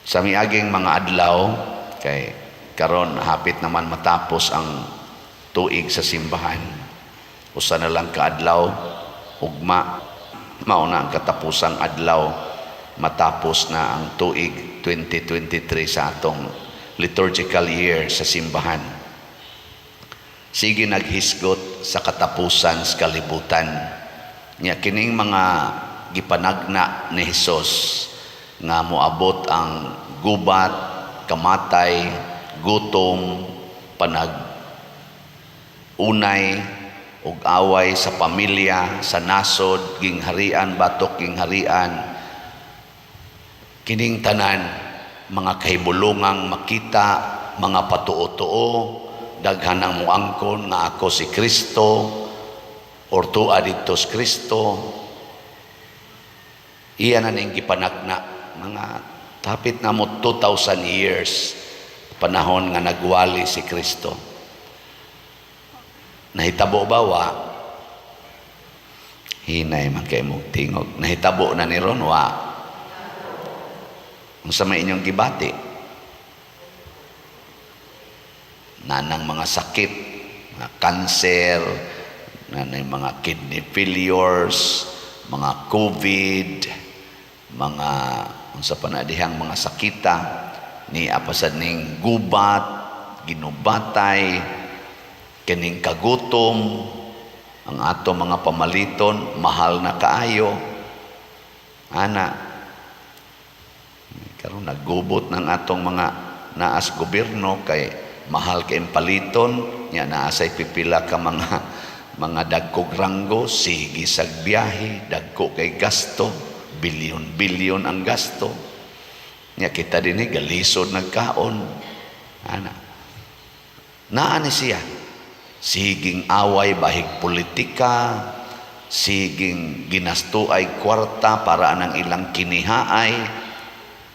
Sa miaging mga adlaw, kay karon hapit naman matapos ang tuig sa simbahan. Usa na lang kaadlaw, ugma, mao na ang katapusang adlaw, matapos na ang tuig 2023 sa atong liturgical year sa simbahan. Sige naghisgot sa katapusan sa kalibutan. Nya kining mga gipanagna ni Hesus nga moabot ang gubat, kamatay, gutom, panag unay ug away sa pamilya, sa nasod, gingharian batok gingharian. Kining tanan mga kahibulungang makita, mga patuo-tuo, daghan ang muangkon nga ako si Kristo or tua didto si Kristo. Iya na ning gipanagna mga tapit na mo 2,000 years panahon nga nagwali si Kristo. Nahitabo ba wa? Hinay man kay mong tingog. Nahitabo na ni ron wa? Unsa may inyong gibati? Nanang mga sakit, mga kanser, nanay mga kidney failures, mga COVID, mga unsa pa na dihang mga sakita, ni apasad ning gubat, ginubatay, kining kagutom, ang ato mga pamaliton, mahal na kaayo. Ana, karon naggubot ng atong mga naas gobyerno kay mahal kay paliton nya, naa say pipila ka mga dagkog ranggo, sige sag biyahe, dagko kay gasto, bilyon-bilyon ang gasto. Nya kita dinhi galisod nagkaon. Ana, naa ni siya siging away bahig politika, siging ginasto ay kwarta para anang ilang kinihaay.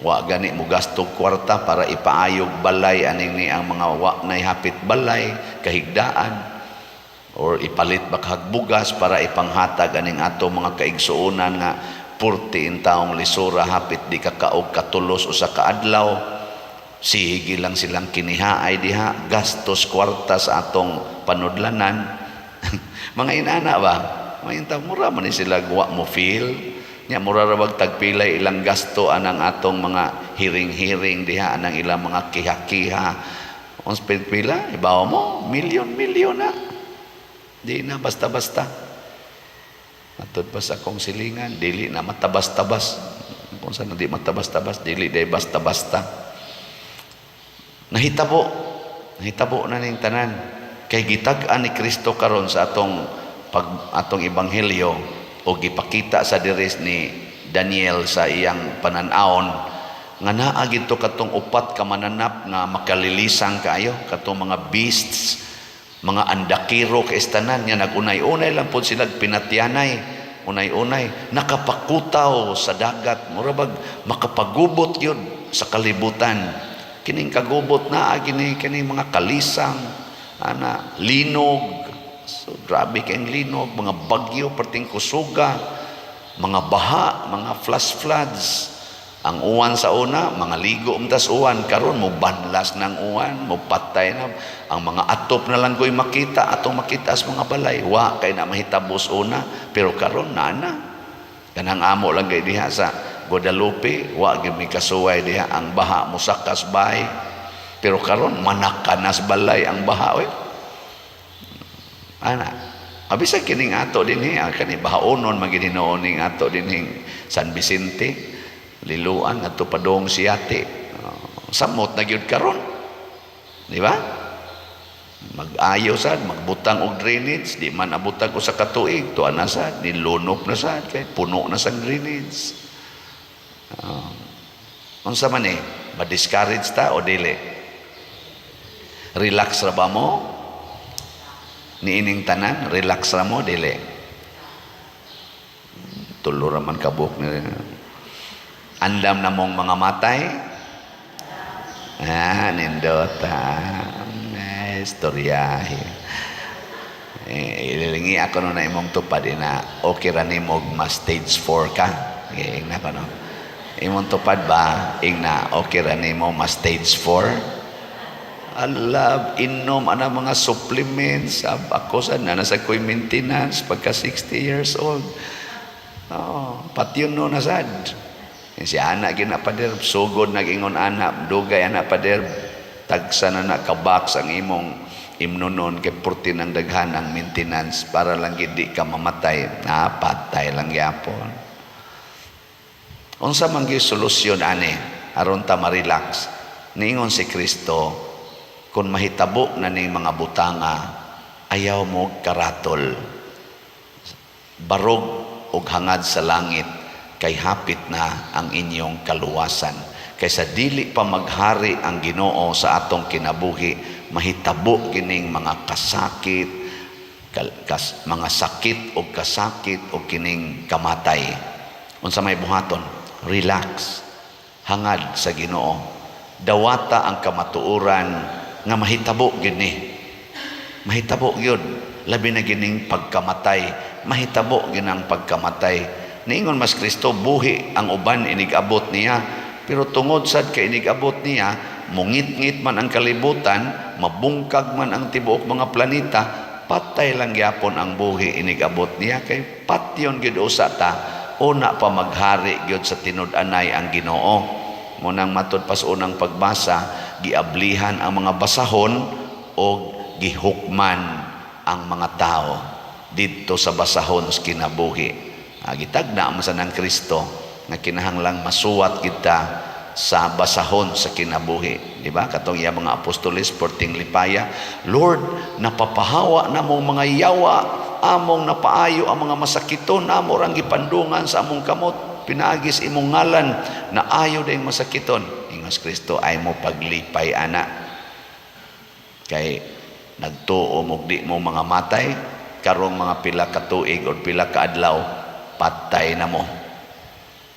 Wa gani mo gasto kwarta para ipaayog balay aning ni ang mga wa nay hapit balay kahigdaan or ipalit bakhag bugas para ipanghatag aning ato mga kaigsuonan nga purti in taong lisura, hapit di ka kaog katulos usa ka adlaw. Sige lang silang kinihaay diha, gastos kwarta sa atong panudlanan. Mga inana ba, mga inta mura man ni sila wa mo feel nya, mura ra bag tagpilay ilang gasto anang atong mga hiring-hiring diha, anang ilang mga kiha-kiha. Ons pila ibaw mo, milyon-milyon na, di na basta-basta. Matod pa sa akong silingan, dili na matabas-tabas. Kung saan di matabas-tabas, dili day basta-basta. Nahitabo, nahitabo na ning tanan. Kay gitag-an ni Kristo karon sa atong pag atong ebanghelyo o gipakita sa diris ni Daniel sa iyang panan-awon nga naa gidto katong upat ka mananap nga makalilisang kaayo, katong mga beasts, mga andakiro kay tanan nga nagunay-unay lang pod sila pinatyanay, unay-unay nakapakutaw sa dagat, mura bag makapagubot yun sa kalibutan. Kining kagubot na kini kining mga kalisang ana, linog. So grabe kayong linog, mga bagyo perting kusuga, mga baha, mga flash floods. Ang uwan sa una, mga ligo umtas uwan, karon mo banlas ng uwan, mo patay na. Ang mga atop na lang ko'y makita, atong makita sa mga balay. Wa kay na mahitabos una, pero karon na na. Kanang amo lang kay diha sa Guadalupe, wa gyud mi kasuway diha ang baha musakas bahay. Pero karon manakanas balay ang baha oy. Ana, abisag kining ato dinhi, ang kani bahaonon man gid hinuon ning ato dinhing San Vicente, Liloan adto padung Siate. Samot na gyud karon. Di ba? Mag-ayo sad, magbutang og drainage, di man abutag usa ka tuig, tuwa na sad, nilunop na sad kay puno na sang drainage. Unsa man eh, ma-discourage ta o dili? Relax ra ba mo? Niining tanan, relax ra mo, dili? Tulo ra man kabuk ni. Andam na mong mga matay? Ah, nindot ah. Eh, istoryahe. Eh, ililingi ako no na imong tupad na okay ra nimo ma stage 4 ka. Okay, na ko no. Imong tupad ba? Ingna, okay ra nimo ma stage 4? Ala, inom ana mga supplements. Ako sa na nasa ko'y maintenance pagka 60 years old. Oh, patyon no na sad. Si ana gina, pader, sugod nag-ingon ana, dugay ana, pader, tagsa na na ka-box ang imong imnonon kay purti ng daghan ang maintenance para lang gid di ka mamatay. Na patay lang gyapon. Unsa man gyud solusyon ani aron ta ma-relax? Niingon si Kristo, kung mahitabo na ning mga butanga, ayaw mo karatol. Barog og hangad sa langit kay hapit na ang inyong kaluwasan. Kaysa dili pa maghari ang Ginoo sa atong kinabuhi, mahitabo kining mga kasakit, mga sakit o kasakit o kining kamatay. Unsa may buhaton? Relax. Hangad sa Ginoo. Dawata ang kamatuoran nga mahitabo gyud ni. Mahitabo gyud. Labi na gining pagkamatay. Mahitabo gyud ang pagkamatay. Niingon mas Kristo, buhi ang uban inig-abot niya. Pero tungod sad kay inig-abot niya, mungit-ngit man ang kalibutan, mabungkag man ang tibuok mga planeta, patay lang gyapon ang buhi inig-abot niya kay patyon gyud usa ta una pa maghari gyud sa tinud-anay ang Ginoo. Munang matud pas unang pagbasa, giablihan ang mga basahon o gihukman ang mga tao didto sa basahon sa kinabuhi. Ah, gitagna man sa ng Kristo nga kinahanglang masuwat kita sa basahon sa kinabuhi. Di ba? Katong iya mga apostoles, perting lipaya, "Lord, napapahawa na mong mga yawa, among napaayo ang mga masakiton, amo rang gipandungan sa among kamot, pinaagis imong ngalan, na ayo dayong masakiton." Ingos Kristo, "Ay mo paglipay ana. Kay nagtuo mo di mo mga matay, karong mga pila ka tuig o pila ka adlaw, patay na mo.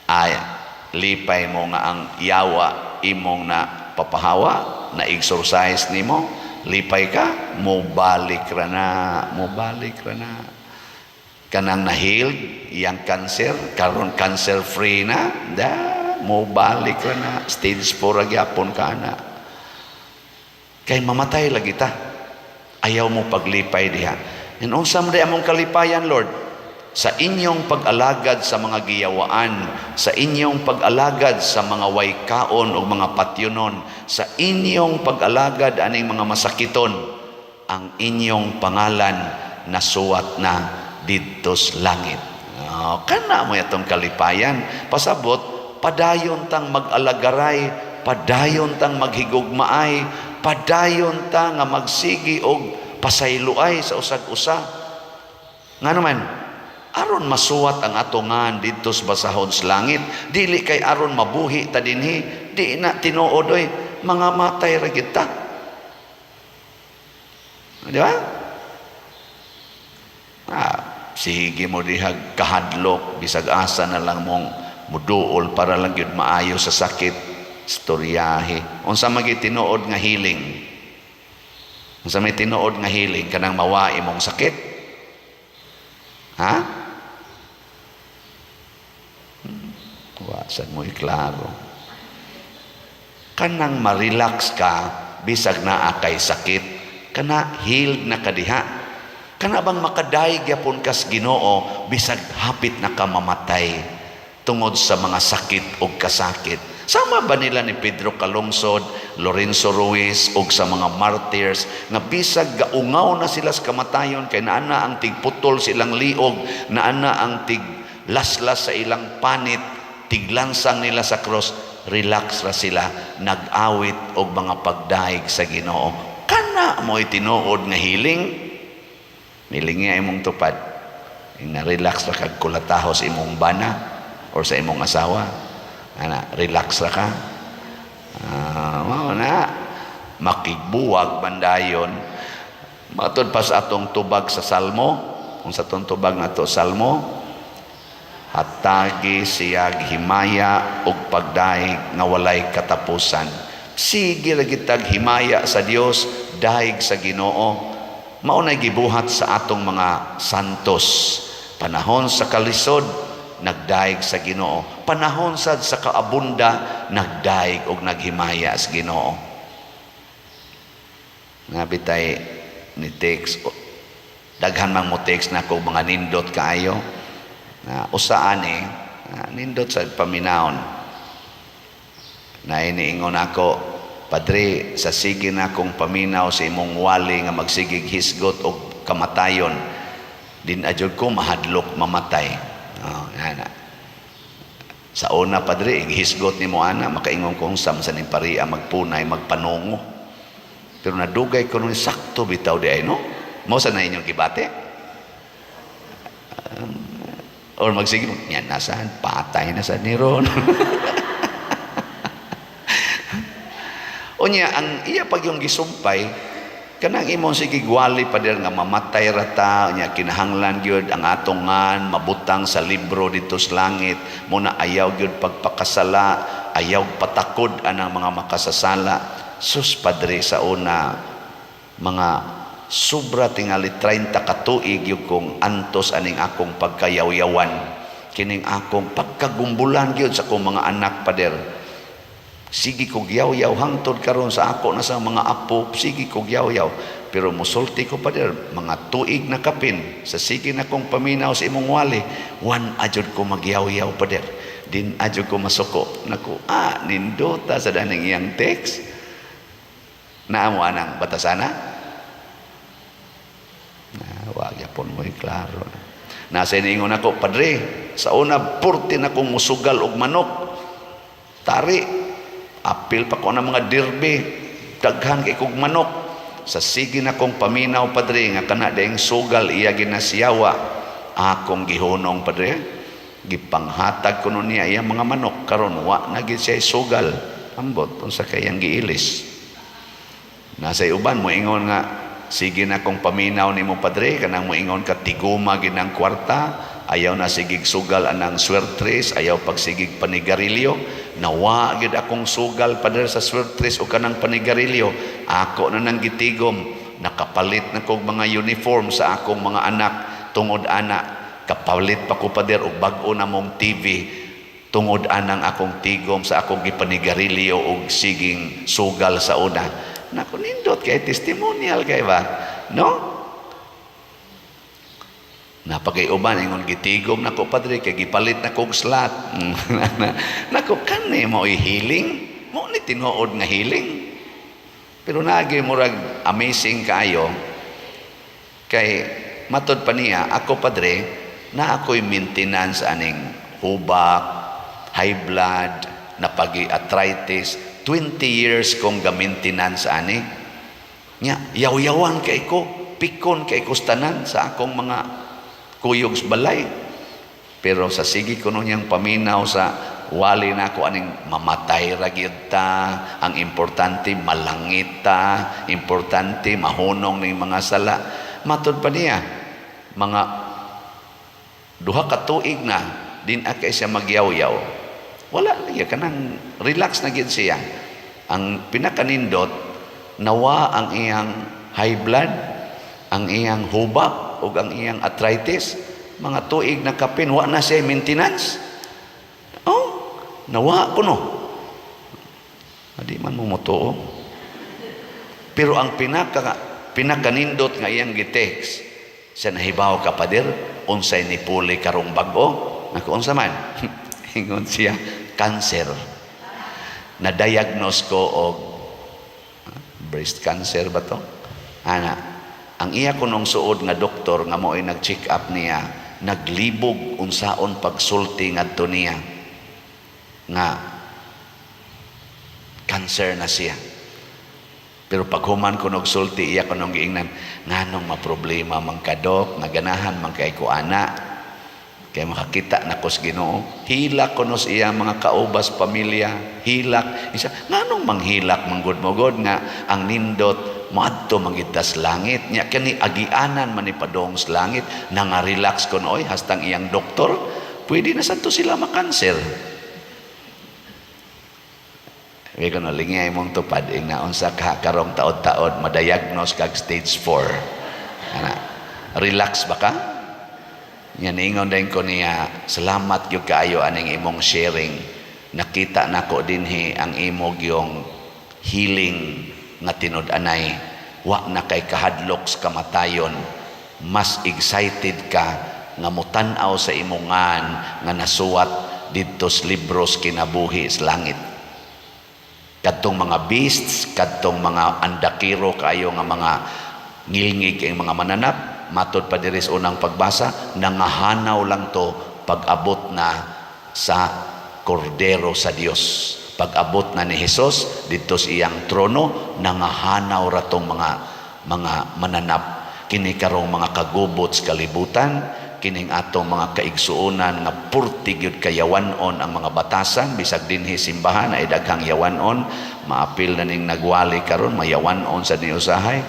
Ay, lipay mo nga ang yawa imong na papahawa, na exorcise nimo, lipay ka, mo balik ra na, mo balik ra na. Kanang na-healed, iyang cancer, karon cancer free na, da, mo balik ra na, stage 4 ra gyapon ka na. Kay mamatay lagi ta. Ayaw mo paglipay diha. And unsa man day among kalipayan, Lord? Sa inyong pag-alagad sa mga giyawaan, sa inyong pag-alagad sa mga waykaon o mga patyonon, sa inyong pag-alagad aning mga masakiton, ang inyong pangalan nasuwat na didto sa langit." Oh, kana mo itong kalipayan. Pasabot, padayon tang mag-alagaray, padayon tang maghigugmaay, padayon ta nga magsigi og pasayloay sa usag-usa. Nga naman, aron masuwat ang atongan didto sa basahon sa langit, dili kay aron mabuhi ta dinhi, di na tinuod oy, mga matay ra gid ta. Di ba? Ah, sige mo dihag kahadlok, bisag asa na lang mong muduol para lang gyud maayo sa sakit, storyahe. Unsa magi tinuod nga healing? Unsa may tinuod nga healing? Kanang mawa imong sakit? Ha? Wa sad mo iklaro. Kanang ma-relax ka bisag naa kay sakit, kana healed na kadiha. Kana bang makadayeg gyapon kas Ginoo bisag hapit na ka mamatay tungod sa mga sakit o kasakit? Sama ba nila ni Pedro Calungsod, Lorenzo Ruiz ug sa mga martyrs nga bisag gaungaw na sila sa kamatayon kay naana ang tigputol silang liog, naana ang tig laslas sa ilang panit, tiglansang nila sa cross, relax ra sila, nag-awit og mga pagdayeg sa Ginoo? Kana mo tinuod nga healing. Nilingi imong tupad. Na relax ra kag kulataho sa imong bana or sa imong asawa. Ana, relax ra ka. Ah, mao na. Makigbuwag bandayon. Matud pa sa atong tubag sa Salmo, kung sa atong tubag nato Salmo, hatagi siyag himaya ug pagdaig nga walay katapusan. Sige ra gitag himaya sa Dios, daig sa Ginoo. Mao na gibuhat sa atong mga santos. Panahon sa kalisod, nagdayeg sa Ginoo. Panahon sad sa kaabunda, nagdayeg og naghimaya sa Ginoo. Nabitay ni text, daghan mang mo text na ko mga nindot kaayo na usaan eh, na nindot sa paminawon na iniingon ako, "Padre, sa sige na akong paminaw sa imong wali nga magsigig hisgot og kamatayon, din adyod ko mahadlok mamatay." Oh, ana. Sa una, padre, ighisgot nimo ana, makaingon kong sam sa ning paria magpunay magpanungo. Pero nadugay ko nung sakto bitaw di ay, no? Mo sa na inyong gibate? Or magsige, yan nasaan, patay na sa ni ron. Unya, ang iya pag yung gisumpay, kanang imong sige gwali pa nga mamatay rata nya, kinahanglan gyud ang atong ngan mabutang sa libro dito sa langit mo na ayaw gyud pagpakasala, ayaw patakod anang mga makasasala. Sus, padre, sa una mga sobra tingali 30 ka tuig gyud kong antos aning akong pagkayawyawan, kining akong pagkagumbulan gyud sa akong mga anak, pader. Sige kog yaw-yaw hangtod karon sa ako na sa mga apo, sige kog yaw-yaw. Pero musulti ko, pader, mga tuig na kapin sa sige na kong paminaw sa imong wali, wan ajud ko magyaw-yaw, pader. Din ajud ko masuko. Naku, nindota sa daning iyang text. Naamo anang batasana? Na, wag yapon mo klaro. Nasa iniingon ako, "Padre, sa una purti na kong musugal og manok. Tari, apil pa ko ng mga derby, daghan kay kog manok. Sa sige na kong paminaw, padre, nga kana daing sugal iya ginasiyawa, akong gihunong, padre. Gipanghatag ko nun niya iyang mga manok. Karon wa na gid siya sugal." Ambot unsa kayang giilis. Nasa uban moingon nga, "Sige na kong paminaw nimo, padre, kanang moingon ka tiguma ginang kwarta, ayaw na sigig sugal anang swertres, ayaw pagsigig panigarilyo. Nawa gid akong sugal, padre, sa swertres o kanang panigarilyo. Ako na nang gitigom, nakapalit na kog mga uniform sa akong mga anak tungod ana, kapalit pa ko, pader, og bag-o na mong TV tungod anang akong tigom sa akong gipanigarilyo og siging sugal sa una." Naku, nindot kay testimonial kay ba, no? Napagay uban ingon, "Gitigom nako, padre, kay gipalit na kog slot." Nako, kani mo healing, mo ni tinuod nga healing. Pero nagi murag amazing kaayo kay matod pa niya, "Ako, padre, na ako'y maintenance aning hubak, high blood, napagi arthritis, 20 years kong ga-maintenance ani. Nya, yaw-yawan kay ko, pikon kay ko tanan sa akong mga kuyog sa balay. Pero sa sige ko niyang paminaw sa wali na ako aning mamatay ra gyud ta, ang importante malangit ta, importante mahunong ning mga sala." Matod pa niya, mga 2 ka tuig na din kay siya magyaw-yaw. Wala na kanang relax na gyud siya. Ang pinakanindot, nawa ang iyang high blood, ang iyang hubak ug ang iyang arthritis, mga tuig na kapin wa na siya maintenance. Oh, nawa ko no. Adi man mo motuo. Pero ang pinakanindot nga iyang gitext, siya nahibaw ka, pader, unsay ni puli karong bag-o? Naku, unsa man? Ingon siya, cancer. Na-diagnose ko og breast cancer ba to? Ana, ang iya kunong suod nga doktor nga mo'y nag-check up niya, naglibog unsaon pagsulti ngadto niya nga cancer na siya. Pero paghuman ko nagsulti, iya ko nung giingnan, "Nganong maproblema man ka, dok, nga ganahan man kay ko ana, kay makakita na ko sa Ginoo." Hilak ko sa iya mga kaubas pamilya, hilak. Isa, nganong manghilak manggod mo god nga ang nindot moadto mangitas langit nya kani agianan man ni padong sa langit, nanga-relax kon oy hastang iyang doktor, pwede na sadto sila makanser. Kaya kung lingay mong tupad, ing naunsa ka karong taod-taod, madiagnose kag stage 4. Ana, relax ba ka? Nya niingon din ko niya, "Salamat gyud kaayo aning imong sharing. Nakita nako dinhi ang imo gyung healing nga tinud-anay. Wa na kay kahadlok sa kamatayon. Mas excited ka nga mutan-aw sa imong ngan nga nasuwat didto sa libros kinabuhi sa langit." Kadtong mga beasts, kadtong mga andakiro kaayo nga mga ngilngig kay mga mananap, matod pa diri sa unang pagbasa, nangahanaw lang to pag-abot na sa Kordero sa Dios. Pag-abot na ni Hesus didto sa iyang trono, nangahanaw ra tong mga mananap. Kini karong mga kagubot sa kalibutan, kining atong mga kaigsuonan nga purti gyud kayawan-on ang mga batasan, bisag dinhi simbahan ay daghang yawan-on, maapil na ning nagwali karon, mayawan-on sa ni usahay.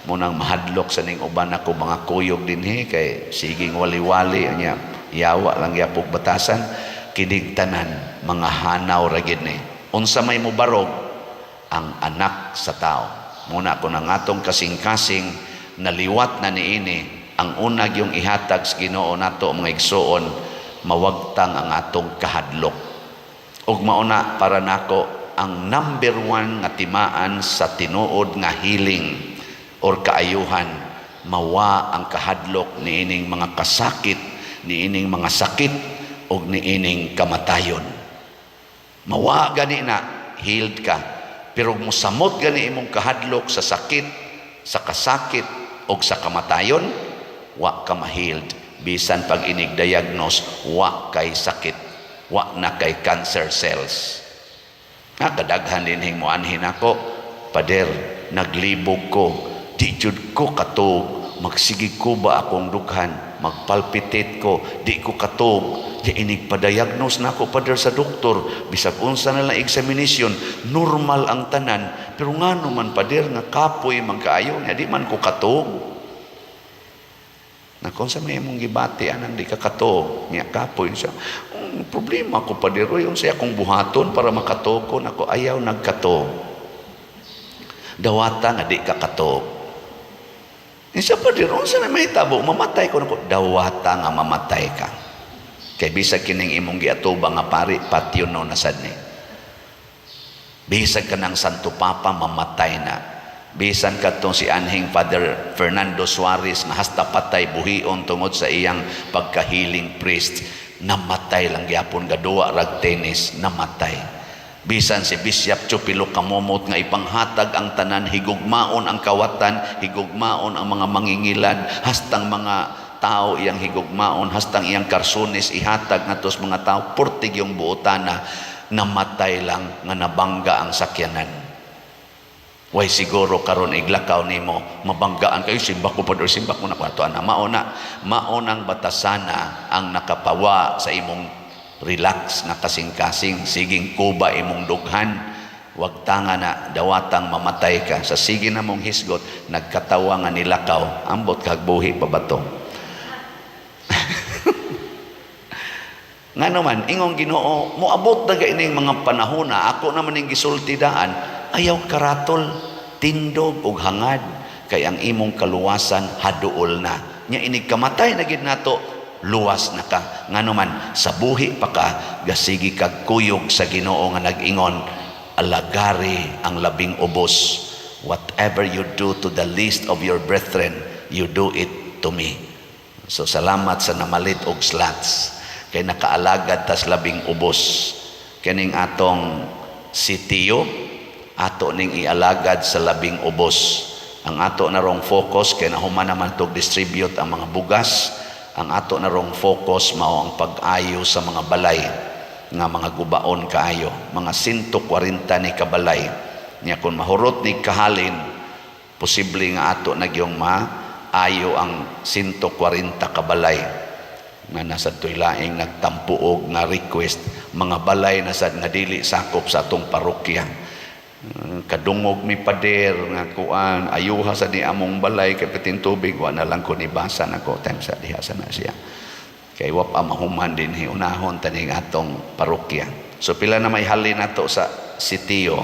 Munang mahadlok sa ning uban ako mga kuyog dinhi kay siging wali-wali nya yawa lang yapog batasan. Kining tanan mga hanaw ra gid ni. Unsa may mobarog? Ang Anak sa Tao. Muna ko nang atong kasing-kasing naliwat na niini, ang unag yung ihatag sa Ginoo nato, mga igsuon, mawagtang ang atong kahadlok. Ug mauna para nako ang number one nga timaan sa tinuod nga healing or kaayuhan, mawa ang kahadlok niining mga kasakit, niining mga sakit ug niining kamatayon. Mawa gani na, healed ka. Pero musamot gani imong kahadlok sa sakit, sa kasakit ug sa kamatayon, wa ka ma-healed. Bisan pag inig diagnose, wa kay sakit, wa na kay cancer cells. Nga kadaghan din mo anhin ako, "Pader, naglibog ko, di jud ko katuog, magsigig ko ba akong dughan, magpalpitate ko, di ko katuog, di inig pa-diagnose na ako, pader, sa doktor, bisag unsa na lang examination, normal ang tanan, pero ngano man, pader, nga kapoy man kaayo, nga di man ko katuog." Na kung sa may imong gibati anang di ka katuog, nya kapoy siya. Problema ko, pader, yung siya akong buhaton para makatuog ko." Nako, ayaw nagkatuog. Dawata nga di ka katuog. Isa pa din, unsa na mahitabo, mamatay ko. Nako, dawata nga mamatay ka. Kay bisag kining imong giatubang nga pari, patyon no nasad ni. Bisag ka ng Santo Papa, mamatay na. Bisan kadtong si anhing Father Fernando Suarez nga hasta patay buhion tungod sa iyang pagka-healing priest, namatay lang gyapon, gaduwa rag tennis, namatay. Bisan si Bishop Chupilo Camomot nga ipanghatag ang tanan, higugmaon ang kawatan, higugmaon ang mga mangingilad, hastang mga tao iyang higugmaon, hastang iyang karsunis ihatag ngadto sa mga tao, purtig yung buotana, namatay lang nga nabangga ang sakyanan. Way siguro karon iglakaw nimo mabanggaan kayo, simba ko pa, simba ko na kwato ana. Mao na, mao nang batasana ang nakapawa sa imong relax nga kasing-kasing, siging kuba imong dughan. Wag tanga na, dawatang mamatay ka. Sa sige na mong hisgot, nagkatawa nga nilakaw, ambot kag buhi pa ba to? Nga naman, ingong Ginoo, moabot na ining mga panahon na ako naman ning gisulti daan, ayaw karatol, tindog og hangad, kay ang imong kaluwasan haduol na. Nya inig kamatay na gid nato, luwas na ka. Nga naman, sa buhi pa ka, gasigi kag kuyog sa Ginoo nga nag-ingon, alagari ang labing ubos. Whatever you do to the least of your brethren, you do it to me. So salamat sa namalit og slats kay nakaalagad tas labing ubos. Kining atong sitio, ato ning ialagad sa labing ubos. Ang ato na rong focus kay nahuman naman tog distribute ang mga bugas, ang ato na rong focus mao ang pag-ayo sa mga balay nga mga gubaon kaayo, mga 140 ni kabalay. Nya kung mahurot ni kahalin, posible nga ato na gyung maayo ang 140 kabalay nga nasa to'y laing nagtampuog nga request, mga balay na sad nga dili sakop sa atong parokya. Kadungog mi, pader, nga kuan, ayuha sa ni among balay kay pitin tubig. Wa na lang ko ni basa nako time sa diha sa na siya kay wa pa mahuman din, unahon taning atong parokya. So pila na may halin nato sa sitio?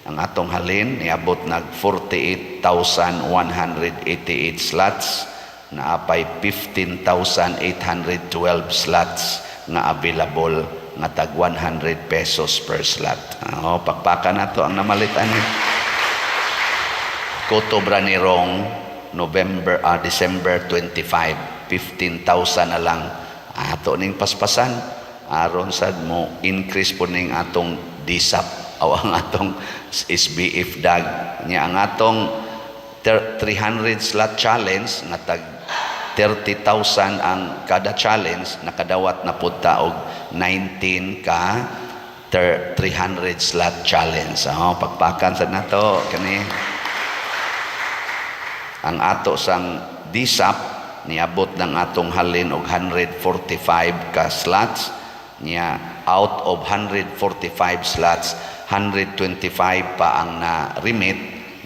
Ang atong halin niabot nag 48,188 slots. Naapay 15,812 slots nga available nga tag 100 pesos per slot. Oh, pakpakan nato ang namalit ani. Kutob ra ni rong November, December 25, 15,000 na lang ato ning paspasan aron sad mo increase po ning atong DSAP o ang atong SBF DAG nya. Ang atong 300 slot challenge nga tag 30,000 ang kada challenge, nakadawat na pud ta og 19 ka 300 slot challenge. Oh, pakpakan sad nato kani. Ang ato sang DSAP, niabot ng atong halin og 145 ka slots niya. Out of 145 slots, 125 pa ang na remit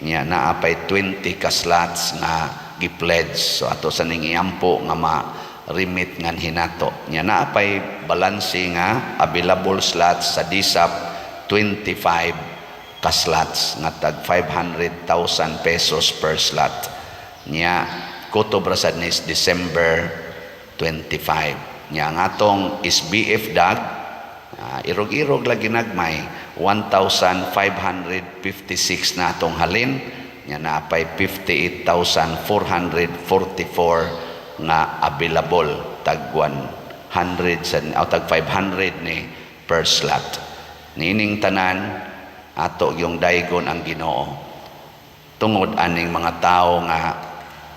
niya. Naa pay 20 ka slots nga gi-pledge, so ato sa ning iampo nga ma remit ngan hinato niya. Naa pay balanse nga available slots sa DSAP, 25 ka slots nga tag 500,000 pesos per slot niya. Kutob ra sad ni December 25 niya. Ang atong SBF DAG, irog-irog lagi nagmay, 1,556 na atong halin nya. Naapay 58,444 nga available, tag 100 sa o tag 500 ni per slot. Niining tanan, ato yung daygon ang Ginoo tungod aning mga tao nga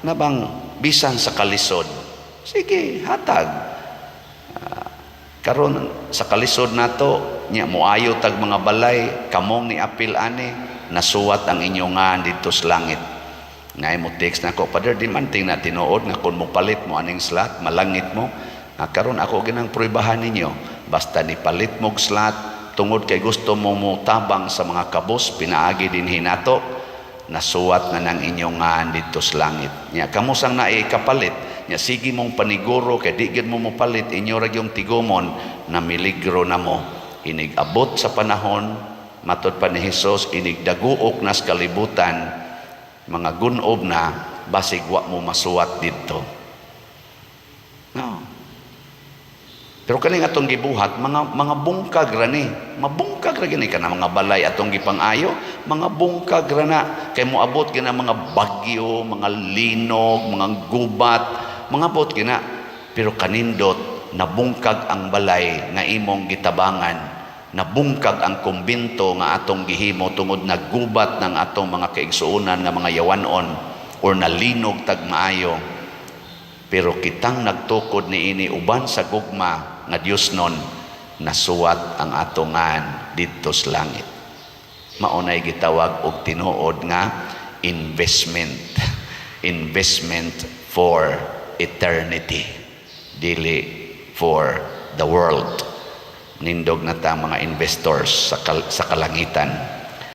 nabang bisan sa kalisod, sige hatag. Karon sa kalisod nato nya, moayo tag mga balay, kamong ni apil ani, nasuwat ang inyong ngan didto sa langit. Nga mo text nako, "Father, di man ting na tinuod nga kung mo palit mo aning slot, malangit mo?" Karon ako ginang pruebahan ninyo. Basta ni palit mog slot tungod kay gusto mo mo tabang sa mga kabos pinaagi dinhi nato, nasuwat na ng inyong ngan didto sa langit. Nya kamo sang naay kapalit nya, sige mong paniguro kay di gyud mo mopalit, inyo ra gyung tigumon na miligro na mo. Inig abot sa panahon, matod pa ni Hesus, inig daguok nas kalibutan, mga gunob na, basig wa mo masuwat didto. No. Pero kaning atong gibuhat, mga bungkag ra ni, mabungkag ra gini kana mga balay atong gipang-ayo, mga bungkag ra na kay moabot gina mga bagyo, mga linog, mga gubat, mga abot gina. Pero kanindot nabungkag ang balay nga imong gitabangan, nabungkag ang kumbinto nga atong gihimo tungod naggubat ng atong mga kaigsuonan nga mga yawanon or nalinog tag maayo. Pero kitang nagtukod niini uban sa gugma nga Dios nun, nasuwat ang atongan didto sa langit. Maunay gitawag og tinuod nga investment. Investment for eternity, dili for the world. Nindog na ta mga investors sa kalangitan.